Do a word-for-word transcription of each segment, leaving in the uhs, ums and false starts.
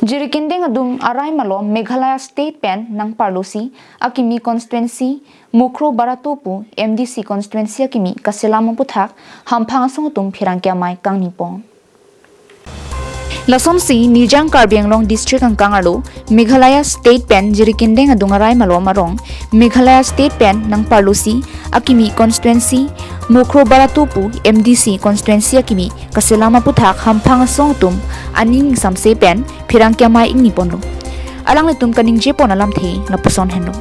Jirikindeng adung arai malom Meghalaya State pen nangparlosi akimi constituency Mukroh Barato pu M D C constituency akimi kaselam aputhak hamphang asong atum pherangke amei kangnipon. Lasonsi Nijang Karbi Anglong District angkang arlo Meghalaya State pen Jirikindeng adung arai malom arong Meghalaya State pen nangparlosi akimi constituency Mukroh Barato pu M D C constituency akimi kaselam aputhak hamphang asong atum aning ingsamse pen pherangke amei ingniponlo. Alanglitum kaningjepon alamthe lapuson henlo.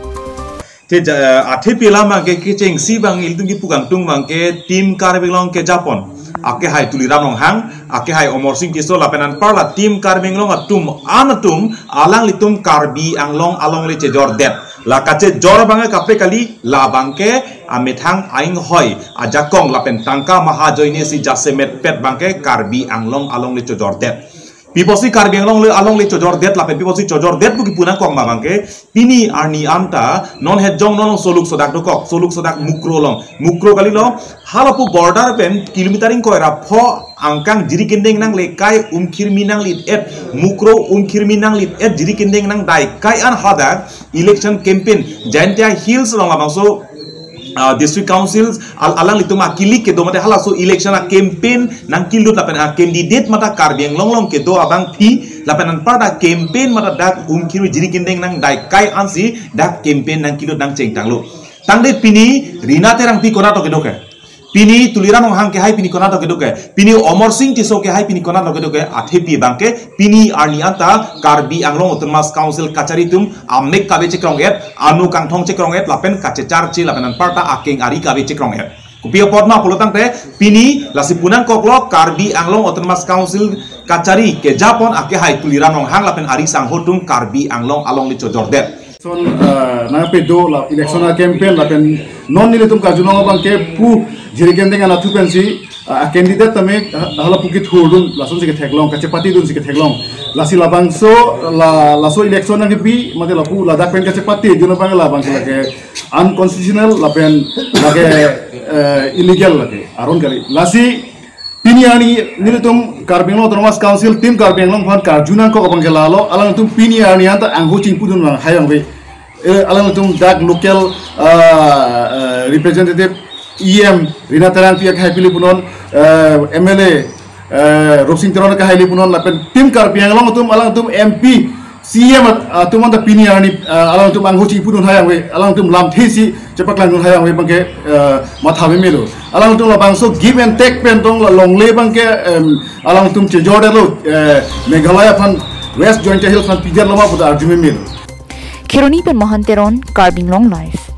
Te ja, eh, athepi alam abangke kechengsi abang ilitum kipu kangtung abangke Team Karbi Anglong kejapon. Akehai Tuliram Ronghang, akehai Amarsing Tisso lapen anparta Team Karbi Anglong atum an atum alanglitum Karbi Anglong alongle chejordet. La kachejor abangke kaprek kali, la abangke amethang ainghoi ajakong lapen tangka mahajoine si jasemetpet abangke Karbi Anglong alongle chejordet. Pi apotsi Karbi Anglong le alongle chejordet lapen pi apotsi chejordet pu kipu nangkok ma abangke pini arni anta non hejong non soluk sodak dokok, soluk sodak Mukroh along, Mukroh kalilo, halapu border pen kilometer ingkoi ra pho angkang Jirikindeng nangle kai Umkhirmi nanglit et Mukroh Umkhirmi nanglit et Jirikindeng nangdai kai an hadak election campaign Jaintia Hills along labangso ah, district council al alanglitum akilik kedo mate halaso election a campaign nangkilut lapen a candidate mate Karbi Anglong along kedo abangpi lapen anparta campaign mate dak Umkhirmi Jirikindeng nangdai kai ansi dak campaign nangkilut nangchengtanglo. Tangte pini Rina Terangpi konat kedo ke? Pini Tuliram Ronghang kehai pini konat kedo ke? Pini Amarsing Tisso kehai pini konat kedo ke? Athepi abangke pini arni anta Karbi Anglong Autonomous Council kachari atum amek kave chekrong et, anu kangthong chekrong et lapen kachecharche lapen anparta akeng ari kave chekrong et. Kopi apot ma pulo tangte pini lasi pu nangkoklo Karbi Anglong Autonomous Council kachari kejapon akehai Tuliram Ronghang lapen ari sangho atum Karbi Anglong alongle chejordet. Son, eh, nangpedo la election a campaign lapen non nelitum karjulong abangke pu Jirikindeng anatthu pensi ah, candidate tame, ah, halapu kethurdun, lasonsi ketheklong, kachepatidunsi ketheklong. Lasi labangso, la, laso election nangkepi, mate lapu ladak pen kachepatidun abang labangke lake unconstitutional, lapen lake, eh, illegal lake, aron kali. Lasi, pini arni nelitum Karbi Anglong Autonomous Council, Team Karbi Anglong aphan karju nangkok abangke lalo, alangtum pini arni anta angho chingpudun abang hai abangke. Eh, alangtum dak local, ah, eh, representative E M Rina Terangpi akehai pili punon, eh, M L A, eh, Rupsing Teron akehai li punon lapen Team Karbi Anglong atum alangtum M P, C M at-, atum anta pini arni, ah, alangtum angho chingpudun hai abangke, alangtum lamthesi chepaklangdun hai abangke, eh, matha memelo. Alangtum labangso give and take pen tong la longle abangke, em, alangtum chejordetlo, eh, Meghalaya aphan West Jaintia Hills aphan pidetlo ma pu ta arju memelo. Kheroni pen Mohan Teron, Karbi Anglong Live.